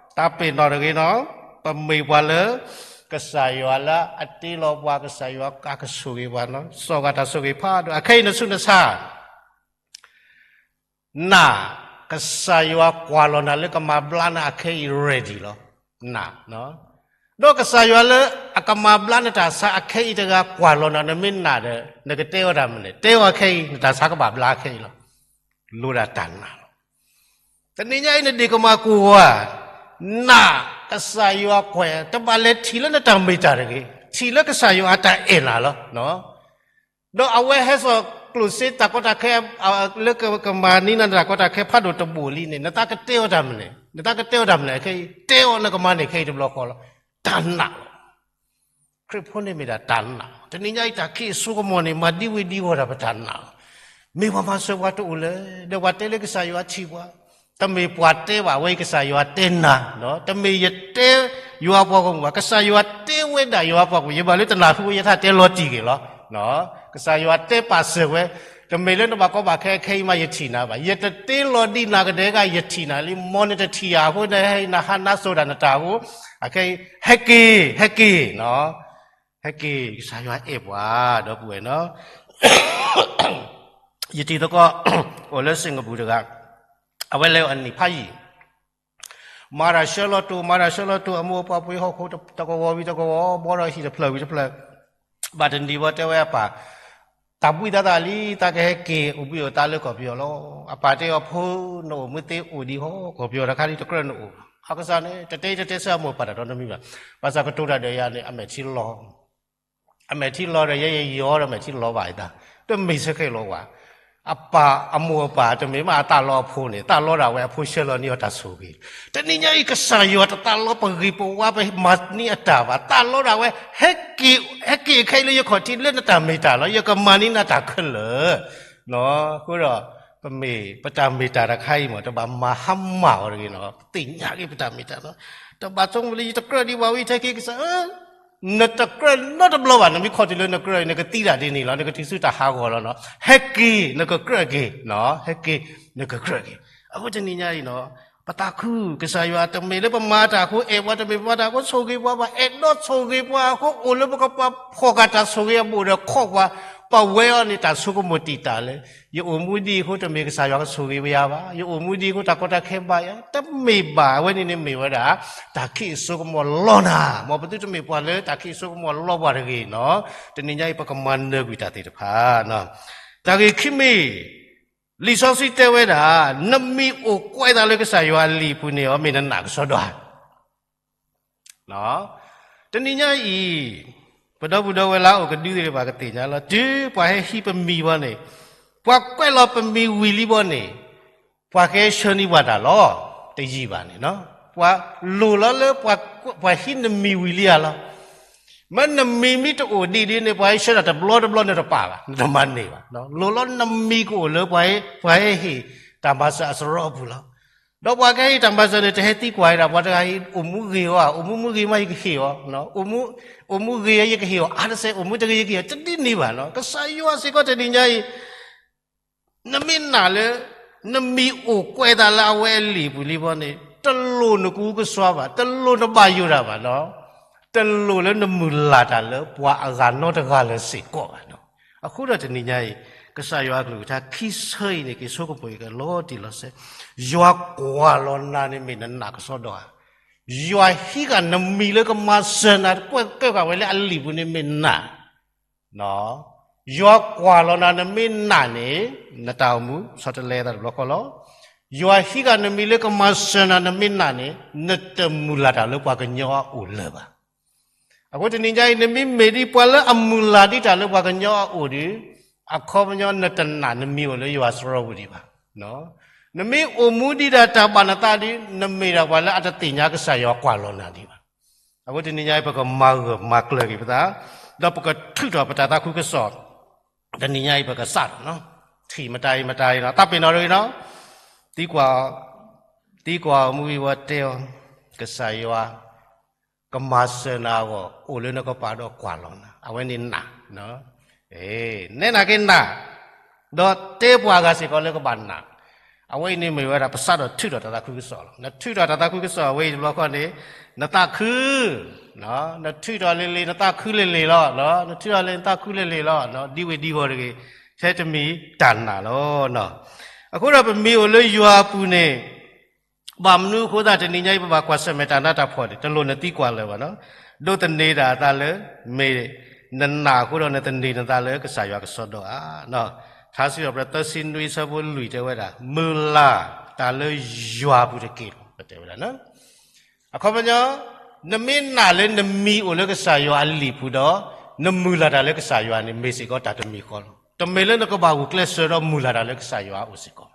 သးပ့ၤနီၣ်တဂ့ၤနီၤ, သးပ့ၤနီၣ်တဂ့ၤနီၤ, ပမ့ၢ်ပှၤလၢ ကစၢ်ယွၤလၢအတ့လီၤပှၤ ကစၢ်ယွၤအကဆိၣ်ဂ့ၤပှၤနီၤ, စီၤဂၤတၢ်ဆိၣ်ဂ့ၤဖးဒိၣ် အခဲအံၤနဆူးနဆါ နာ် ကစၢ်ယွၤကွၢ်လီၤနၤလၢကမၤဘျါနၤအခဲအံၤ ready လီၤ. နာ်, ဒီးကစၢ်ယွၤလၢအကမၤဘျါနတၢ်ဆါအခဲအံၤတဂၤကွၢ်လီၤနၤ နမ့ၢ်နာ်ဒီး နကတဲအီၤတၢ်မနုၤလဲၣ်, တဲအီၤအခဲအံၤ နတၢ်ဆါကဘၣ်ဘျါခဲအံၤလီၤ. လိၣ်ဒၣ်တၢ်နာ်လီၤ. တနံၤညါအံၤနဒ့ၣ်ကမၤကိၢ်ဝါ, နာ် ကစၢ်ယွၤကွၢ် တဘၣ်လဲၤထံၣ်လၢနတၢ်မ့ၢ်တၢ်တဂ့ၤ, ထံၣ်လၢကစၢ်ယွၤအတၢ်အဲၣ်နၤလီၤ. ဒီးအဝဲဟဲစိာ်ကျိၣ်စ့တၢ်ကီတၢ်ခဲ လၢကမၤန့ၢ်နၤတၢ်ကီတၢ်ခဲဖးဒိၣ်တဘိၣ်လံန့ၣ် နသးကတဲအီၤတၢ်မနုၤလဲၣ်, နသးကတဲအီၤတၢ်မနုၤလဲၣ်, ခဲအံၤ တဲအီၤနကမၤန့ၢ်ခဲအံၤတဘျီဃီလီၤ. တၢ်နာ်လီၤ. ခရံာ်ဖိန့ၣ်မ့ၢ်ဒၣ်တၢ်နာ်လီၤ. တနံၤညါအံၤတၢ်ခံးအစိကမီၤန့ၣ် မၤဒ်ဝဲဒ်ဝီၤတၢ်ပတၢ်နာ်လီၤ. မ့ၢ်ပှၤမၤစၢၤပှၤတအိၣ်လၢၤ ဒီးပှၤတဲလၢကစၢ်ယွၤထံၣ်ပှၤ တမ့ၢ်ပှၤတဲဘၣ်ဝဲ ကစၢ်ယွၤတဲနၤ, တမ့ၢ်ယတဲယွၤပှၤဂီၢ်မုၢ်ဘၣ်, ကစၢ်ယွၤတဲဝဲဒၣ်ယွၤပှၤဂီၢ်မုၢ်, ယဘၣ်လၢတနၢ်ဟူဝဲယထါတဲလီၤတံၢ်က့ၤလီၤ. ကစၢ်ယွၤတဲပာ်စၢၤဝဲ, တမ့ၢ်လၢနဘၣ်ကီဘၣ်ခဲ ခဲအံၤမးယထံၣ်နၤဘၣ်. ယတတ့လီၤဒံးနၤကဒဲက ယထံၣ်နၤလံ. မ်နတထံၣ်ယၤအဃိ နဟဲနဟးနါစိၤတၢ်နတၢ်အဃိ အခဲအံၤ ဟဲက့ၤ ဟဲက့ၤနီၤ, ဟဲက့ၤ ကစၢ်ယွၤအဲၣ်ပှၤ ဒီပုၢ်ဝဲၢ်နီၤ. ယတံၤသကိး အိၣ်လၢစ့ၣ်ကပူၤတဂၤ, အဝဲလဲၤအနံၣ်ဖးယံာ် မၤတၢ်ဆှၢလီၤတိၢ် မၤတၢ်ဆှၢလီၤတိၢ် အမိၢ်အပၢ်ပှ့ၤဟီၣ်ခိၣ်တကဝီၤဝံၤတကဝီၤ ဘီဒီးဟံၣ်တဖျၢၣ်ဝံၤတဖျၢၣ်, ဘၣ်တနံၤဘၣ်တဲဝဲအပၢ်, တၢ်ဘှံးသးသးလံ သးကဟဲက့ၤအိၣ်ဘှံးအိၣ်သါလၢကီၢ်ပယီၤလီၤ. အပၢ်တဲအီၤ ဖိ နအိၣ်မူသ့အိၣ်ဒံးဟီ ကီၢ်ပယီၤတခါဒံးတကြၢးနအိၣ်ဘၣ်. အကစၢ်န့ၣ် တတဲတတဲဆၢအမိၢ်အပၢ်တၢ်ဒီနမံၤဘၣ်. ဘၣ်ဆၣ်ကတိၤတၢ်ဒီးယၤန့ၣ် အမဲာ်ထံလီၤ အမဲာ်ထံလီၤဒီး ယဲယယီၤဒီးမဲာ်ထံလီၤဘၣ်အသး, တမ့ၢ်ဆၢခဲလီၤဝဲ. အပၢ်အမိၢ်အပၢ် တမ့ၢ်မးအသးလီအဖိန့ၣ် သးလီဒၣ်ဝဲအဖိဆှၢလီၤန့ၢ်အီၤတၢ်ဆိၣ်ဂ့ၤ. တနံၤညါအံၤ ကစၢ်ယွၤတသးလီပဂ့ၤပဝါ ပမၤန့ၢ်အတၢ်ဘၣ်. သးလီဒၣ်ဝဲ ဟဲက့ၤ ဟဲက့ၤခဲအံၤလၢယခီၣ်ထံးလၢနတၢ်မ့ၢ်တၢ်လီၤ. ယကမၤန့ၢ်နတၢ်ခဲလၢာ် အဃိဒီး ပမ့ၢ်ပတၢ်မ့ၢ်တၢ်တခါအံၤမး တဘၣ်မၤဟါမၢ်အီၤတဂ့ၤနီၤ. ပသ့ၣ်ညါက့ၤပတၢ်မ့ၢ်တၢ်နီၤ. တဘၣ်ဆိကမိၣ်လၢယတကြၢးဒံးဘၣ်ဝံၤ ထဲက့ၤကစၢ်ဧၢ နတကြၢးနီတဘျီဘၣ်. နမ့ၢ်ခီၣ်ထံးလၢနကြၢးအံၤ နကသံဒၣ်ဒ်န့ၣ်လီၤ. နကတုၤဆူတၢ်ဟးဂီၤလီၤနီၤ. ဟဲက့ၤ နကကြၢးက့ၤနီၤ. ဟဲက့ၤ နကကြၢးက့ၤ. အဃိတနံၤညါအံၤနီၤ ပသးခု ကစၢ်ယွၤတမ့ၢ်လၢပမၤတၢ်အဃိအဲၣ်ပှၤ, တမ့ၢ်ပမၤတၢ်အဃိဆိၣ်ဂ့ၤပှၤဘၣ်. အဲၣ်ဒိးဆိၣ်ဂ့ၤပှၤအဃိ အိၣ်လၢပကပၤဖီၣ်ဃာ်တၢ်ဆိၣ်ဂ့ၤအဘူးဒီးခီၣ်ပှၤ, ပဝဲအီၤန့ၣ် တၢ်ဆိကမိၣ်တံာ်တာ်လၢ ယအိၣ်မူဒ်အံၤအဃိ တမ့ၢ်ကစၢ်ယွၤကဆိၣ်ဂ့ၤဝဲယၤဘၣ်. ယအိၣ်မူဒ်အံၤအဃိ တၢ်ကီတၢ်ခဲဘၣ်ယၤ တမ့ၢ်ဘၣ်. အဝဲန့ၣ်န့ၣ်မ့ၢ်ဝဲဒၣ် တၢ်ခံးအစိကမီၤလီၤနၤ. မ်ပသုတမ့ၢ်ပှၤလၢတၢ်ခံးအစိကမီၤလီၤပှၤတဂ့ၤနီၤ. တနံၤညါအံၤ ပကမၤနၢၤကွံာ်တၢ်သ့ၣ်တဖၣ် တၢ်ဂ့ၢ်ခံမံၤ လံာ်စီဆှံတဲဝဲဒၣ် နမံၤအိၣ်ကွဲးသးလၢကစၢ်ယွၤအလံာ်အပူၤန့ၣ် အမ့ၢ်နနာ်ကစီဒီဧါ. တနံၤညါအံၤ ပဒီပုၢ်ဒီဝဲၢ်လၢအအိၣ်ကဒုသ့ၣ်တဖၣ်ကသ့ၣ်ညါလီၤ. တုၤပှၤဟဲဟံးပမံၤဘီန့ၣ်, ပှၤကွဲးလီၤပမံၤဝံၤလံဘီန့ၣ်, ပှၤကဟဲဆှၢန့ၢ်ပှၤတၢ်လီၤ. တယံာ်ဘၣ်န့ၣ်, ပှၤလိၣ်လီၤလၢ ပှၤဟံးနမံၤဝံၤလံဧါလီၤ. မ့ၢ်နမံၤမ့ၢ်တအိၣ်ဒံးဒ်န့ၣ် ပှၤဟဲဆှၢတၢ်တဘျီတဘျီန့ၣ်တပာ်ဘၣ်, နတမၤန့ၢ်ဘၣ်. လိၣ်လီၤနမံၤကအိၣ်လၢ ပှၤဟ့ၣ်တၢ်မၤစၢၤအစရီအပူၤလီၤ. ဒီးပှၤကဟ့ၣ်တၢ်မၤစၢၤန့ၣ် တဟဲသံကွၢ်ဝဲဒၣ် ပှၤတဂၤအံၤ အိၣ်မူဂ့ၤဧါ, အိၣ်မူမ့ၢ်ဂ့ၤမး ယကဟ့ၣ်အီၤ, အိၣ်မူဂ့ၤယကဟ့ၣ်အီၤအါတစဲး, အိၣ်မူတဂ့ၤယကဟ့ၣ်အီၤ တဒ်န့ၣ်ဘၣ်နီၤ. ကစၢ်ယွၤစ့ၢ်ကီးတနံၤညါအံၤ နမ့ၢ်နာ်လၢ နမံၤအိၣ်ကွဲးသးလၢအဝဲအလံာ်ပူၤလံဘီန့ၣ် တလိၣ်နကူကဆှီဘၣ်, တလိၣ်နဘၣ်ယိၣ်တၢ်ဘၣ်နီၤ, တလိၣ်လၢနမုၢ်လၢ်တၢ်လၢပှၤအဂၤနီတဂၤလၢၤစ့ၢ်ကီးဘၣ်နီၤ. အဃိဒီးတနံၤညါအံၤ ကစၢ်ယွၤအကလုၢ်ကထါခံဆၢအံၤန့ၣ် က့ၤဆိကမိၣ်က့ၤကလီၤတံၢ်လီၤဆဲး, ယွၤကွၢ်လီၤနၤန့ၣ်မ့ၢ်နနာ်ကစီဒီဧါ, ယွၤဟံးဃာ်နမံၤလၢကမၤစၢၤနၤ ကွဲးဃာ်ဝဲလၢအလံာ်ပူၤန့ၣ်မ့ၢ်နနာ် ယွၤကွၢ်လီၤနၤနမ့ၢ်နာ်န့ၣ် နတၢ်အိၣ်မူဆီတလဲသးတဘျီဃီလီၤ. ယွၤဟံးဃာ်နမံၤလၢကမၤစၢၤနၤနမ့ၢ်နာ်န့ၣ် နတမုၢ်လၢ်တၢ်လၢပှၤကညီအအိၣ်လၢၤဘၣ်. အဃိတနံၤညါအံၤ နမ့ၢ်မ့ၢ်ဒ်ပှၤလၢအမုၢ်လၢ်ဒံးတၢ်လၢပှၤကညီအအိၣ်ဒီး အခီပညီနတနာ်နမံၤအိၣ်လၢယွၤစရီပူၤဒံးဘၣ်. နမ့ၢ်အိၣ်မူဒံးဒၣ်တၢ်ဘၣ်နသးဒီး နမ့ၢ်ဒၣ်ပှၤလၢအတသ့ၣ်ညါကစၢ်ယွၤကွၢ်လီၤနၤဒံးဘၣ်. အဃိတနံၤညါအံၤ ပကမၤဂၢၢ်မၤကျၢၤက့ၤပသး, ဒီးပကထုးထီၣ်ပတၢ်သးခုကစီၣ်, တနံၤညါအံၤပကစးထီၣ်နီၤ, ထံၣ်မတၤအံၤမတၤအံၤနီၤ, သးပ့ၤနီၣ်တဂ့ၤနီၤ, သံကွၢ်, သံကွၢ်အီၤမူဝံၤဝဲတဲအီၤ, ကစၢ်ယွၤ ကမၤစၢၤနၤအဂီၢ် အိၣ်လၢနကပၤဒီးကွၢ်လီၤနၤ, အဝဲန့ၣ်နာ်, နဲနာ်က့ၤနာ်, ဒီးတဲပှၤဂၤစ့ၢ်ကီးလၢကဘၣ်နာ်, အဝဲအံၤန့ၣ်မ့ၢ်ဝဲဒၣ်ပစးထီၣ်ထုးထီၣ်တၢ်သးခုကစီၣ်လီၤ. နထုးထီၣ်တၢ်သးခုကစီၣ်အဝဲအံၤတဘျီဃီန့ၣ်, နသးခု, နထုးထီၣ်လံၤလံၤ နသးခုလံၤလံၤလီၤ, နထုးထီၣ်လံၤနသးခုလံၤလံၤလီၤ, ဒ်ဝဲဒ်ဂီၢ်တဂ့ၤ, ထဲတမံၤတၢ်နာ်လီၤ. အဃိဒီးပမ့ၢ်အိၣ်လၢယွၤအပူၤန့ၣ် ဘၣ်မနုၤအဃိသတး တနံၤညါအံၤ ပဘၣ်ကွၢ်ဆၢၣ်မဲာ်တၢ်နးတၢ်ဖှီၣ်န့ၣ် တလိၣ်နသံကွၢ်လၢၤဘၣ်နီၤ, ဒိးသန့ၤတၢ်အသးလၢ မ့ၢ်နနာ်အဃိဒီး နသန့ၤနသးလၢကစၢ်ယွၤကစီဒီဧါ. ထါစံးထီၣ်ပတြၢၤသၢဆံနွံအဆၢဖိလွံၢ်တဲဝဲဒၣ် မုၢ်လၢ်တၢ်လၢယွၤအပူၤတက့ၢ်လီၤ ပတဲဝဲဒၣ်. အခီပညီ, နမ့ၢ်နာ်လၢနမံၤအိၣ်လၢကစၢ်ယွၤအလံာ်ပူၤဒီး နမုၢ်လၢ်တၢ်လၢကစၢ်ယွၤန့ၣ် မ့ၢ်စ့ၢ်ကီးတၢ်တမံၤဃီလီၤ. တမ့ၢ်လၢနကဘၣ်ဂုာ်ကျဲးစၢးဒီးမုၢ်လၢ်တၢ်လၢကစၢ်ယွၤအအိၣ်စ့ၢ်ကီး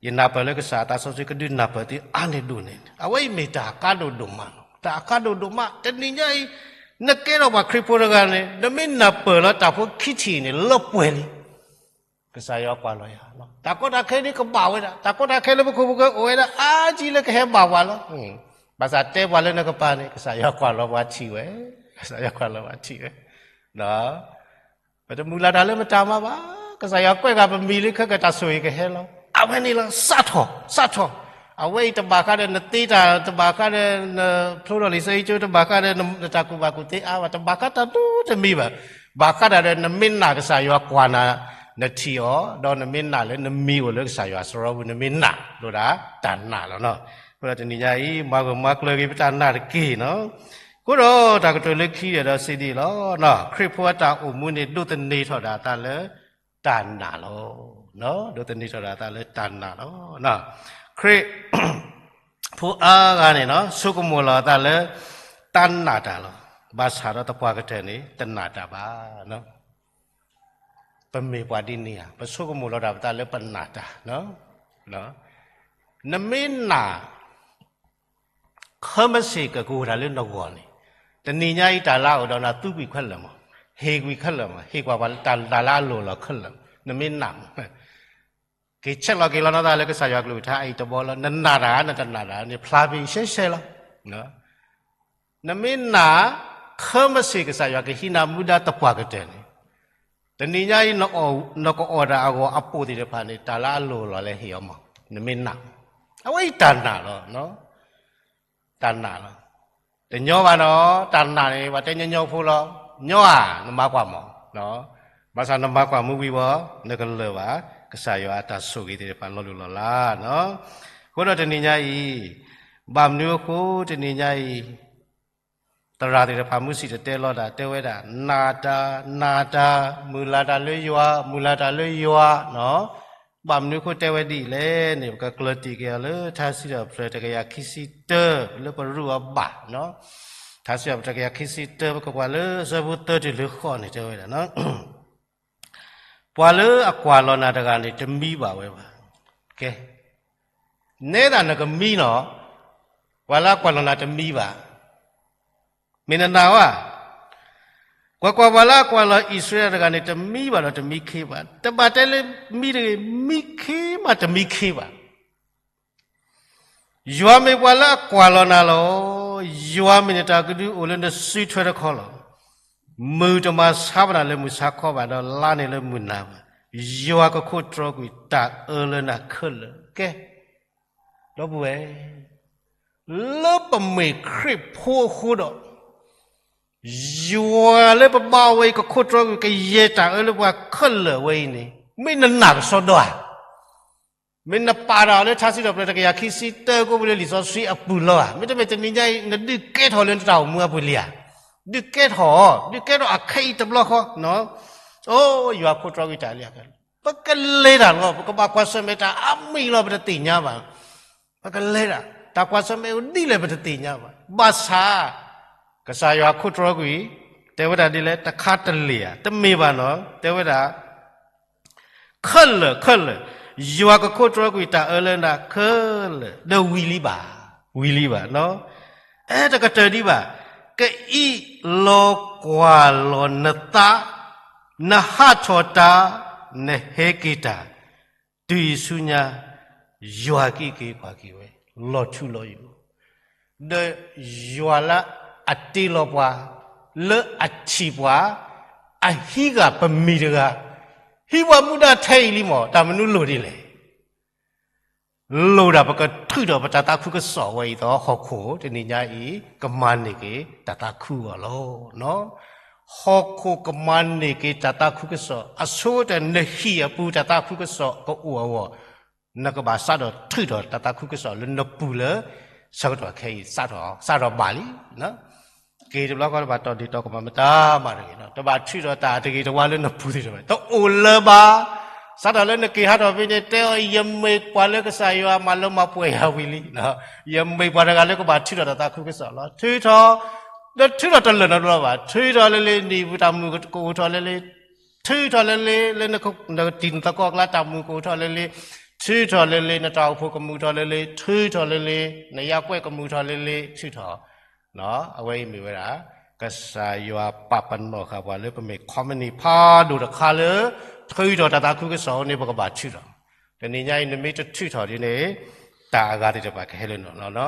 ယနၢ်ပၢၢ်လၢကစၢ်အသးစီဆှံကဒုးနၢ်ပၢၢ်သုအါန့ၢ်ဒိၣ်န့ၢ်, အဝဲအံၤမ့ၢ်တၢ်အကါဒိၣ်ဒိၣ်မးလီၤ. တၢ်အကါဒိၣ်ဒိၣ်မး တနံၤညါအံၤ နကဲထီၣ်ပှၤခရံာ်ဖိတဂၤန့ၣ် နမ့ၢ်နၢ်ပၢၢ်လၢတၢ်ဖိခံထံၣ်န့ၣ် လၢပှဲၤလံ ကစၢ်ယွၤကွၢ်လီၤယၤလီၤ. တၢ်ကီတၢ်ခဲဒ်ကဘၣ်ဝဲဒၣ်, တၢ်ကီတၢ်ခဲလၢပခိၣ်ပဃၢၤအိၣ်ဝဲဒၣ် အါကံလၢကဟဲဘၣ်ပှၤလီၤ. ဘၣ်ဆၣ်တဲပှၤလၢနကပၤန့ၣ် ကစၢ်ယွၤကွၢ်လီၤပှၤထံၣ်ဝဲ, ကစၢ်ယွၤကွၢ်လီၤပှၤထံၣ်ဝဲ. ပတမုၢ်လၢ်တၢ်လၢမတၤမၤဘၣ်. ကစၢ်ယွၤကွဲးဂၤပမံၤလၢခဲကတၢၢ်ဆိၣ်ဂ့ၤကဟဲလီၤ. အဝဲန့ၣ်လီၤ စးထီၣ် စးထီၣ်. အဝဲအံၤတဘၣ်ဃးဒီးနသ့တၢ်, တဘၣ်ဃးဒီးနဖျိထီၣ်လံာ်စီဆှံကၠိ, တဘၣ်ဃးဒီးနတၢ်ကူၣ်ဘၣ်ကူၣ်သ့အါဘၣ်, တဘၣ်ဃးတၢ်ဒိတမံၤဘၣ်. ဘၣ်ဃးတၢ်ဒီးနမ့ၢ်နာ်ကစၢ်ယွၤကွၢ်နၤ, နထံၣ်အီၤ, ဒီးနမ့ၢ်နာ်လၢနမံၤအိၣ်လၢကစၢ်ယွၤစရီပူၤ, နမ့ၢ်နာ်လိာ်ဒၣ်တၢ်နာ်လီၤ. အဃိဒီးတနံၤညါအံၤ မၤဂၢၢ်မၤကျၢၤက့ၤပတၢ်နာ်တက့ၢ်နီၤ. အဃိဒီးတၢ်ကတိၤလၢခံဒီးစံးဒ်အံၤလီၤ. ခရံာ်ဖိအတၢ်အိၣ်မူန့ၣ် ဒိးသန့ၤထီၣ်ဒၣ်အသးလၢတၢ်နာ်လီၤ. ဒိးသန့ၤထီၣ်ဒၣ်အသးလၢတၢ်နာ်လီၤ. ခရံာ်ဖိအါဂၤန့ၣ်နီၤ ဆိကမိၣ်လီၤအသးလၢတၢ်နာ်တၢ်လီၤ. ဘၣ်ဆၣ်ဒီးသပှၢ်ကတၢၢ်န့ၣ် တနာ်တၢ်ဘၣ်. ပမ့ၢ်ပှၤဒ်န့ၣ်ဧါ, ပဆိကမိၣ်လီၤတၢ်ပသးလၢပနာ်တၢ်, နမ့ၢ်နာ် ခၢမစ့ၢ်ကကအိၣ်တၢ်လၢနဂီၢ်န့ၣ်, တနံၤညါအံၤတၢ်လၢအအိၣ်ဒီးနၤသူကွံာ်ခဲလၢာ်မး, ဟ့ၣ်ကွံာ်ခဲလၢာ်မး, ဟ့ၣ်ကွံာ်ပှၤတၢ်လၢအလိၤလီၤခဲလၢာ်, နမ့ၢ်နာ်မး, က့ၤဆဲးလီၤက့ၤလီၤနီၢ်သးလၢကစၢ်ယွၤကလုၢ်ကထါအံၤတဘီလီၤ, နနာ်တၢ်နတနာ်တၢ်န့ၣ် ဖျါဖဲအံၤရှဲရှဲလီၤ. နမ့ၢ်နာ် ခၢမစ့ၢ်ကစၢ်ယွၤကဟံးနၤမူဒါသပှၢ်ကတၢၢ်န့ၣ်, တနံၤညါအံၤ နကအီၣ်တၢ်အဂီၢ်အပိာ်သ့ၣ်တဖၣ်န့ၣ် တၢ်လၢအလိၤလီၤလၢဟ့ၣ်အီၤမး, နမ့ၢ်နာ်, အဝဲအံၤတၢ်နာ်လီၤ. တၢ်နာ်လီၤ. တညီဘၣ်နီၤ, တၢ်နာ်န့ၣ် ပှၤတဲညီညီဖိလီၤ, ညီဧါ, နမၤကွၢ်မး, ဘၣ်ဆၣ်နမၤကွၢ်မူဝံၤဘၣ်, နကလၢာ်ဘၣ် ကစၢ်ယွၤအတၢ်ဆိၣ်ဂ့ၤသ့ၣ်တဖၣ်လီၤလိၤလီၤလးနီၤ. အဃိဒီးတနံၤညါအံၤ, ဘၣ်မနုၤအဃိ တနံၤညါအံၤ သရၣ်သ့ၣ်တဖၣ်မုၢ်ဆံၣ်တဲၤတဲလီၤတၢ် တဲဝဲဒၣ် နာ်တၢ်, နာ်တၢ်, မုၢ်လၢ်တၢ်လၢယွၤ, မုၢ်လၢ်တၢ်လၢယွၤနီၤ. ဘၣ်မနုၤအဃိတဲဝဲဒ်အံၤလဲၣ်န့ၣ် ပကကျၢၤတံၢ်က့ၤအီၤလၢ ထါစံးထီၣ်ပတြၢၤတကယၤခံဆံတၢ လၢပရူးအီၤဘၣ်နီၤ. ထါစံးထီၣ်ပတြၢၤတကယၤခံဆံတၢ ပကကွၢ်လၢဆၢဖိသၢတုၤလၢဃိးန့ၣ် တဲဝဲဒၣ် ပှၤလၢအကွၢ်လီၤနၤတဂၤန့ၣ် တမံဘၣ်ဝဲဘၣ်. ကဲ, နဲဒၣ်နကမံနီၤ, ပှၤလၢအကွၢ်လီၤနၤတမံဘၣ်. မ့ၢ်နနာ်ဝဲ, ကွၢ်ကွၢ်, ပှၤလၢအကွၢ်လီၤအံၣ်စရ့လးတဂၤန့ၣ် တမံဘၣ်ဒီးတမံခ့ဘၣ်. တဘၣ်တဲလၢမံတဂ့ၤ, မံခ့မးတမံခ့ဘၣ်. ယွၤမ့ၢ်ပှၤလၢအကွၢ်လီၤနၤလီၤ. ယွၤမ့ၢ်နတၢ်ကဒုအိၣ်လၢနစုထွဲတခီလီၤ. မုၢ်တမၤဆါဘၣ်နၤလၢမုၢ်ဆါခီဘၣ်, ဒီးလါန့ၣ်လၢမုၢ်နၤဘၣ်. ယွၤကခိးတြီကွံာ်တၢ်အၢလၢနၤခဲလၢာ်. ကဲ, ဒီပုၢ်ဝဲၢ်, လၢပမ့ၢ်ခရံာ်ဖိအဃိဒီး, ယွၤလၢပဘါဝဲအံၤ ကခိးတြီကွံာ်ကယဲၢ်တၢ်အၢလၢပှၤခဲလၢာ်ဝဲအံၤန့ၣ် မ့ၢ်နနာ်ကစီဒီဧါ. မ့ၢ်နပာ်တၢ်အီၤလၢထါစံးထီၣ်ပတြၢၤတကယၤခံဆံတၢ ကိးပူၤလၢလံာ်စီဆှံအပူၤလီၤဧါ. မ့တမ့ၢ်တနံၤညါအံၤ နဒုးကဲထီၣ်လၢနတၢ်အိၣ်မူအပူၤလံဧါ. ဒုးကဲထီၣ်, ဒုးကဲထီၣ်အခဲအံၤတဘျီဃီ. အိ, ယွၤခိးတြီကွံာ်တၢ်လၢအခဲလၢာ်. ပကလဲၤတၢ်လီၤ, ပကဘၣ်ကွၢ်ဆၢၣ်မဲာ်တၢ်အါမံၤလီၤ ပတသ့ၣ်ညါဘၣ်. ပကလဲၤတၢ်, တၢ်ကွၢ်ဆၢၣ်မဲာ်အိၣ်ဒ်လဲၣ်ပတသ့ၣ်ညါဘၣ်. ဘၣ်ဆၣ် ကစၢ်ယွၤခိးတြီကွံာ်, တဲဝဲဒၣ်ဒ်လဲၣ်, တခါတလ့ၢ်ဧါ, တမ့ၢ်ဘၣ်နီၤ, တဲဝဲဒၣ် ခဲလၢာ်ခဲလၢာ်, ယွၤကခိးတြီကွံာ်တၢ်အၢလၢနၤခဲလၢာ်, ဒီးဝံၤလံဘၣ်, ဝံၤလံဘၣ်နီၤ. အဲတကတၢၢ်ဒံးဘၣ်, ကအံးလီၤကွၢ်လီၤနသး, နဟးထီၣ်တၢ်, နဟဲက့ၤတၢ်, တုၤအံၤဆူညါ, ယွၤကအံးက့ၤကွၢ်က့ၤဝဲ, လီၤထူလီၤယိာ် ဒီးယွၤလၢအတ့လီၤပှၤ, လၢအထံၣ်ပှၤ, အဟံးဂၤပမံၤတဂၤ, ဟံးပှၤမူဒါထဲအံၤလံမး, တၢ်မနုၤလိၣ်ဒ်လဲၣ်. လိၣ်ဒၣ်ပကထုးထီၣ်ပတၢ်သးခုကစီၣ်ဝဲအံၤဒီး ဟီၣ်ခိၣ်တနံၤညါအံၤ ကမၤန့ၢ်က့ၤတၢ်သးခုအဂီၢ်လီၤ. ဟီၣ်ခိၣ်ကမၤန့ၢ်က့ၤတၢ်သးခုကစီၣ်, အဆိကတၢၢ်နဟံၣ်အပူၤတၢ်သးခုကစီၣ်ကအိၣ်အဂီၢ်, နကဘၣ်စးထီၣ်ထုးထီၣ်တၢ်သးခုကစီၣ်လၢနပူၤလၢ ဆၢကတီၢ်ခဲအံၤ စးထီၣ်ဘၣ်လံ. က့ၤတဘျီဃီတဘၣ်တီၢ်ဒ့ၣ်တီၢ်ကမၣ်မတၤမးတဂ့ၤ, တဘၣ်ထုးထီၣ်တၢ်တဂ့ၤတဝါလၢနပူၤသ့ၣ်တဖၣ် တအိၣ်လၢၤဘၣ်. စးထီၣ်လၢနက့ၤဟးထီၣ်ဖဲန့ၣ် တဲအီၤ ယမ့ၢ်ပှၤလၢကစၢ်ယွၤမၤလၢမၤပှဲၤယၤဝံၤလံ. ယမ့ၢ်ပှၤတဂၤလၢကဘၣ်ထုးထီၣ်တၢ်သးခုကစီၣ်လီၤ. ထုးထီၣ်, ဒီးထုးထီၣ်တလၢာ်နီတဘျီဘၣ်. ထုးထီၣ်လၢလၢ နံၣ်ပူၤတၢ်မုာ်ကအိၣ်ထီၣ်လၢလၢ ထုးထီၣ်လၢလၢ လၢနတံၤနသကိးအကျါတၢ်မုာ်ကအိၣ်ထီၣ်လၢလၢ, ထုးထီၣ်လၢလၢ နတၢ်အိၣ်ဖှိၣ်ကမုာ်ထီၣ်လၢလၢ, ထုးထီၣ်လၢလၢ နယါကွဲးကမုာ်ထီၣ်လၢလၢ, ထုးထီၣ်. အဝဲအံၤမ့ၢ်ဝဲဒၣ် ကစၢ်ယွၤပာ်ပနီၣ်ဃာ်ပှၤလၢပမ့ၢ် company ဖးဒိၣ်တခါလၢ ထုးထီၣ်တၢ်သးခုကစီၣ်န့ၣ် ပကဘၣ်ထုးထီၣ်. တနံၤညါအံၤ နမ့ၢ်တထုးထီၣ်ဒ်န့ၣ် တၢ်အဂၤသ့ၣ်တဖၣ်ကဟဲလၢနလီၤ.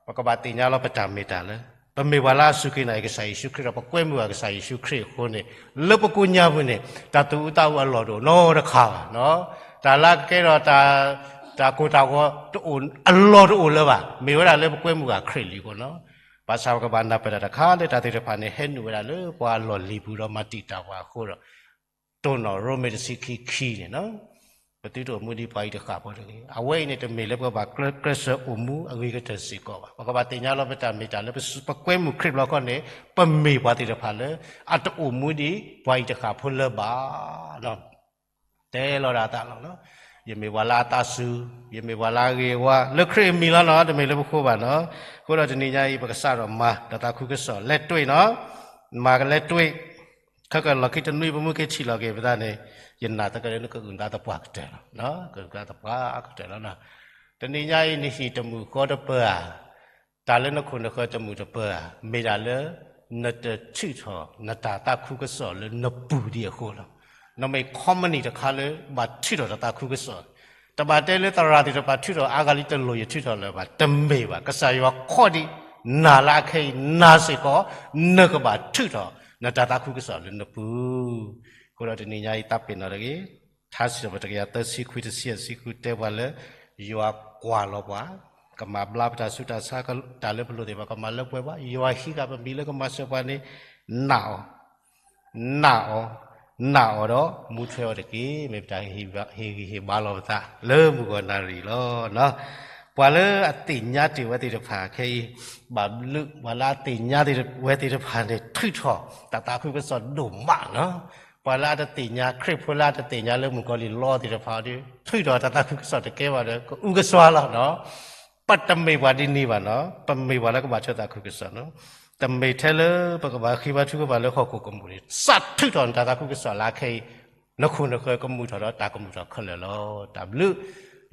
ပကဘၣ်သ့ၣ်ညါလီၤပတၢ်မ့ၢ်တၢ်လၢ ပမ့ၢ်ပှၤလၢအစူၢ်က့ၤနာ်က့ၤကစၢ်ယ့ၣ်ၡူးခရံာ်ဒီး ပကွဲမုာ်ဘၣ်ကစၢ်ယ့ၣ်ၡူးခရံာ်အဃိန့ၣ်, လၢပကိးညါပူၤန့ၣ် တၢ်သူၣ်အုးသးအုးအလီၢ်တအိၣ်နီတခါဘၣ်. တၢ်လၢအကဲထီၣ် တၢ်ကိၢ်တၢ်ဂီၤတအိၣ် အလီၢ်တအိၣ်လၢၤဘၣ်. မ့ၢ်ဝဲဒၣ်လၢပကွဲမုာ်ဘၣ်ခရံာ်လံအဃိန့ၣ်, ဘၣ်ဆၣ်ပကဘၣ်နၢ်ပၢၢ်တၢ်တခါလၢ တၢ်သ့ၣ်တဖၣ်န့ၣ် ဟဲနုာ်ဝဲဒၣ်လၢပှၤအလီၢ်လံၤပူၤဒီး မၤတံာ်တာ်ပှၤအဃိဒီး, တိၢ်နီၣ်ရိမ့ၤတဆံခံခံန့ၣ်, ပသုတအိၣ်မူဒ်ပှၤအံၤတဃၣ်ဖိတဂ့ၤ. အဝဲအံၤန့ၣ် တမ့ၢ်လၢပကဘၣ်ကျဲးစၢးအိၣ်မူအဂ့ၤကတၢၢ်စ့ၢ်ကီးဘၣ်. ပကဘၣ်သ့ၣ်ညါလီၤပတၢ်မ့ၢ်တၢ်လၢ ပကွဲမုာ်ခရံာ်တဘျီဃီန့ၣ်, ပမ့ၢ်ပှၤသ့ၣ်တဖၣ်လၢ အတအိၣ်မူဒ်ပှၤအံၤတဃၣ်ဖိလၢၤဘၣ်. တဲလီၤဒၣ်အသးလီၤ. ယမ့ၢ်ပှၤလၢအသးစူၤ, ယမ့ၢ်ပှၤလၢအဂ့ၤဝါ လၢခရံာ်အမံၤလီၤန့ၣ်, တမ့ၢ်လၢပဃိဘၣ်န့ၣ်. အဃိဒီးတနံၤညါအံၤ ပကစးထီၣ်မၤတၢ်သးခုကစီၣ် လဲၤတွ့ၣ်န့ၣ်, မၤကလဲၤတွ့ၣ်, ခဲကလီၢ်ခံတနွံ ပမ့ၢ်က့ၤထံၣ်လီၤက့ၤပသးန့ၣ်, ယနာ်သကဲလၢနကအုၣ်သးသပှၢ်ကတၢၢ်လီၤ. ကအုၣ်သးသပှၢ်ကတၢၢ်လီၤ. တနံၤညါအံၤ နဟံၣ်တမုာ်ဃီတပၢၢ်ဧါ, တၢ်လၢနခိၣ်နဃၢၤတမုာ်တပၢၢ်ဧါ, မ့ၢ်ဒၣ်လၢ နတထုးထီၣ်နတၢ်သးခုကစီၣ်လၢနပူၤဒံးအဃိလီၤ. နမ့ၢ် company တခါလၢ ဘၣ်ထုးထီၣ်တၢ်သးခုကစီၣ်, တဘၣ်တဲလၢသရၣ်သ့ၣ်တဖၣ်ထုးထီၣ်အါဂၤလံတလိၣ်ယထုးထီၣ်လၢၤဘၣ်, တမ့ၢ်ဘၣ်. ကစၢ်ယွၤခီဒံးနၤလၢအခဲအံၤ နၤစ့ၢ်ကီး နကဘၣ်ထုးထီၣ်နတၢ်သးခုကစီၣ်လၢနပူၤ. အဃိဒီးတနံၤညါအံၤ သးပ့ၤနီၣ်တဂ့ၤ, ထါစံးထီၣ်ပတြၢၤတၢ တဆံခွံ တဆံယဲၢ် တဆံဃု တဲပှၤလၢ ယွၤကွၢ်လီၤပှၤ, ကမၤဘျါပတၢ်ဆူးတၢ်ဆါ, တၢ်လၢပလိၣ်သ့ၣ်တဖၣ် ကမၤလၢပှဲၤပှၤ, ယွၤဟံးဃာ်ပမံၤလၢကမၤစၢၤပှၤန့ၣ်, နာ်အီၤ, နာ်အီၤ, နာ်အီၤဒီးမူထွဲအီၤတက့ၢ်. မ့ၢ်ပတၢ်ဟ့ၣ်ဂံၢ်ဟ့ၣ်ဘါလီၤပသး လၢမုၢ်ဂီၤနၣ်ရံၣ်လီၤ. ပှၤလၢအသ့ၣ်ညါတ့ၢ်ဝဲသ့ၣ်တဖၣ်ခဲအံၤ, ဘၣ်ဘျုးပှၤလၢအသ့ၣ်ညါဝဲသ့ၣ်တဖၣ်န့ၣ် ထုးထီၣ်တၢ်သးခုကစီၣ်ဒိၣ်မးလီၤ. ပှၤလၢအတသ့ၣ်ညါ, ခရံာ်ဖိလၢအတသ့ၣ်ညါလၢမုၣ်ကီၤလံၢ်လီသ့ၣ်တဖၣ်ဒီး ထုးထီၣ်တၢ်သးခုကစီၣ်တကဲဘၣ်ဒီး ကအုကစွါလီၤ. ပတမ့ၢ်ပှၤဒ်န့ၣ်ဘၣ်န့ၣ်, ပမ့ၢ်ပှၤလၢကဘၣ်ထုးသးခုကစီၣ်န့ၣ်, တမ့ၢ်ထဲလၢပကဘၣ်ဃ့ဘါထုကဖၣ်လၢဟီၣ်ခိၣ်ကမူၣ်န့ၣ်, စးထုးထီၣ်နတၢ်သးခုကစီၣ်လၢအခဲအံၤ, နခိၣ်နဃၢၤကမူၣ်ထီၣ်ဒီးတၢ်ကမူၣ်ထီၣ်ခဲလၢာ်လီၤ. တၢ်ဘျုး,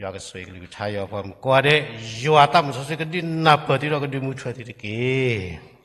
ယွၤကဆိၣ်ဂ့ၤကလုၢ်ကထါ ယွၤပှၤမုၣ်ကိးဂၤဒဲး, ယွၤသးစီဆှံကဒုးနၢ်ပၢၢ်သုဒီးကဒုးမူထွဲသုတက့ၢ်.